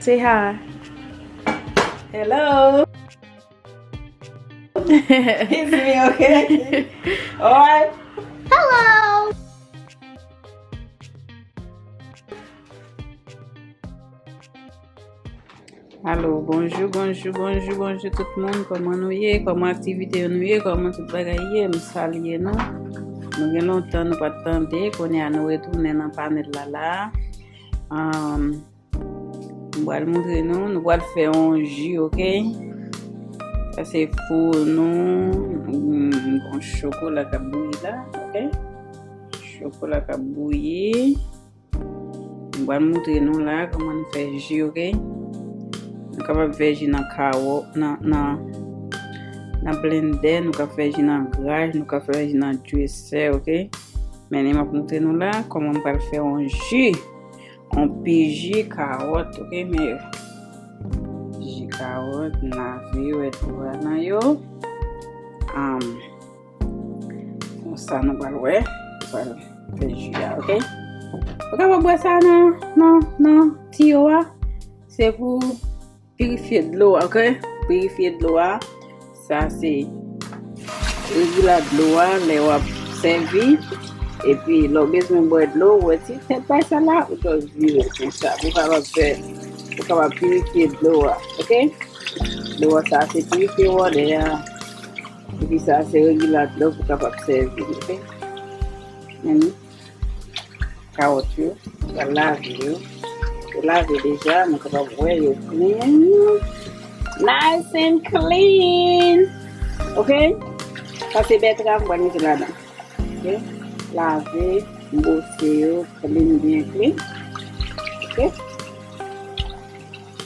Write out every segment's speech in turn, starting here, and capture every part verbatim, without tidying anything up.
Say hi. Hello. It's me, okay? Alright. Hello. Alo, bonjou, bonjou, bonjou, bonjou tout moun. Kòman nou ye? Kòman aktivite yo nou ye? Kòman tout bagay ye? M salye nou. Nou gen lontan nou pa t tande. Kounye a nou retounen nan panèl la la. Ahn, m pral montre nou. Nou pral fè yon ji, oke? Sa se fou nou. M, m gon chokola k ap bouyi la, oke? Chokola k ap bouyi. Mwen pral montre nou la kòman nou fè ji, oke? Nou kapab fè ji nan kawòt, nan, nan, nan blendè, nou ka fè ji nan graj, nou ka fè ji nan juicer, oke? Men li m ap montre nou la kòman m pral fè yon ji, yon pi ji kawòt, oke? Men ji kawòt, m lave yo, wè dlo a nan yo. Am, Konsa nou pral wè, nou pral fè ji a, oke? Ou kapab bwè sa nan, nan, nan tiyo a. Se pou pirifye dlo a, oke? Pirifye dlo a. Sa se regila dlo a, lè w ap sèvi. Epi, lè w bezwen bwè dlo, ou wè ti tèt bay sa la, ou dwe vire konsa. Pou kapab fè, pou kapab pirifye dlo a, oke? Dlo a sa se pirifye wòtè a. Epi sa se regila dlo pou kapab sèvi, oke? Men kawòt yo, nou pral lave yo. Yo lave deja, nou kapab wè yo clean. Nice and clean. Oke? Sa se bètrav m pral mete ladan. Oke? Lave, m bwose yo, clean, byen clean. Oke?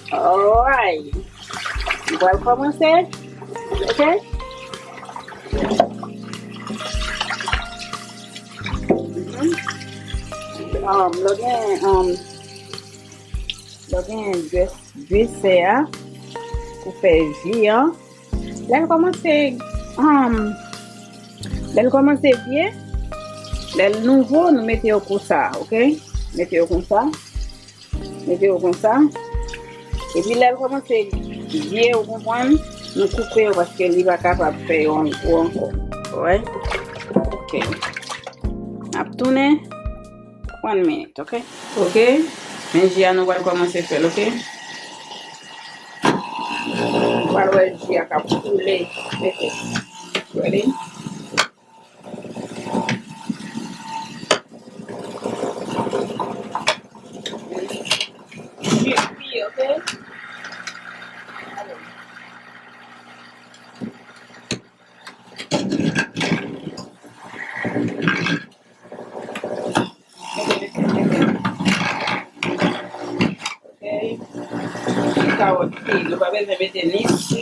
Alright. Nou pral kòmanse. Oke? Mhm. Um, lè w gen, um, lè w gen dres-, dresè a pou fè ji an. Lè l kòmanse, um, lè l kòmanse vye, lè l nouvo, nou mete yo konsa, oke? Mete yo konsa. Mete yo konsa. Epi lè l kòmanse vye, ou konprann, nou koupe yo paske li pa kapab fè yo an gwo ankò. Alright? Ok. N ap tounen. One minute, ok? Ok. Men ji a nou pral kòmanse fè l, ok? Ou pral wè ji a k ap koule. Mete. Ready? Ji bouyi, ok? Ok. Ti kawòt pi. Nou pa bezwen mete ni si.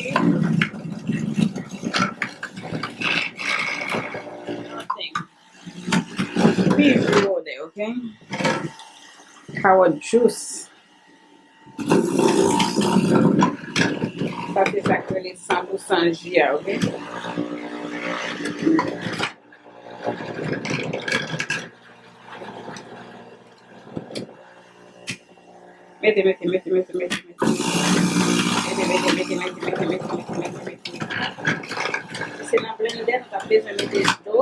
Nothing. Pi vre, ok? Kawòt jous. Sa se sa k rele san pou san ji a, ok? Mete, mete, mete, mete, mete, mete. Mete, mete, mete, mete. Se nan blendè nou t ap bezwen mete dlo.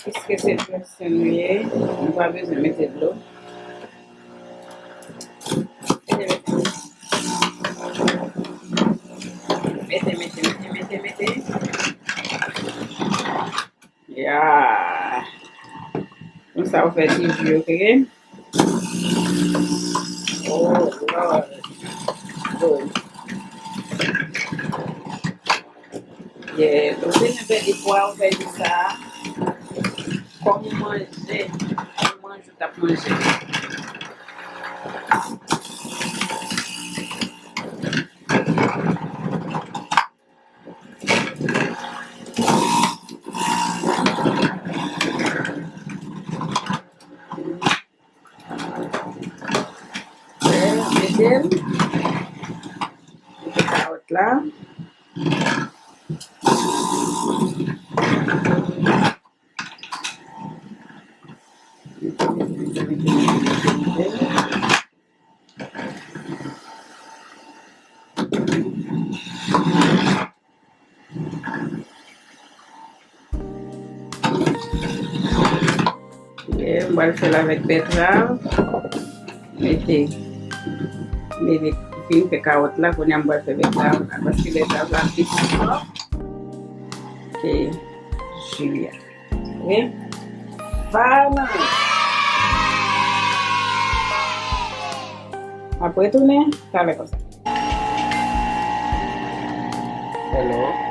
Piske se dressing nou ye, nou pa bezwen mete dlo. Mete, mete, mete. Mete, mete, mete, mete, mete. Ya. Konsa ou fè ti ji, ok? Oh, Lord. Bon. Yeah, ou bezwen pèdi pwa, ou pèdi sa. Kòm ou manje, ou manje, ou t ap manje. Mete l. Mete kawòt la. E, m pral fè l avèk bètrav. Mete, mete, fin fè kawòt la, kounye a m pral fè bètrav la, paske bètrav la pi sipò ke ji a. Oke? Fana! M ap retounen talè konsa. Hello.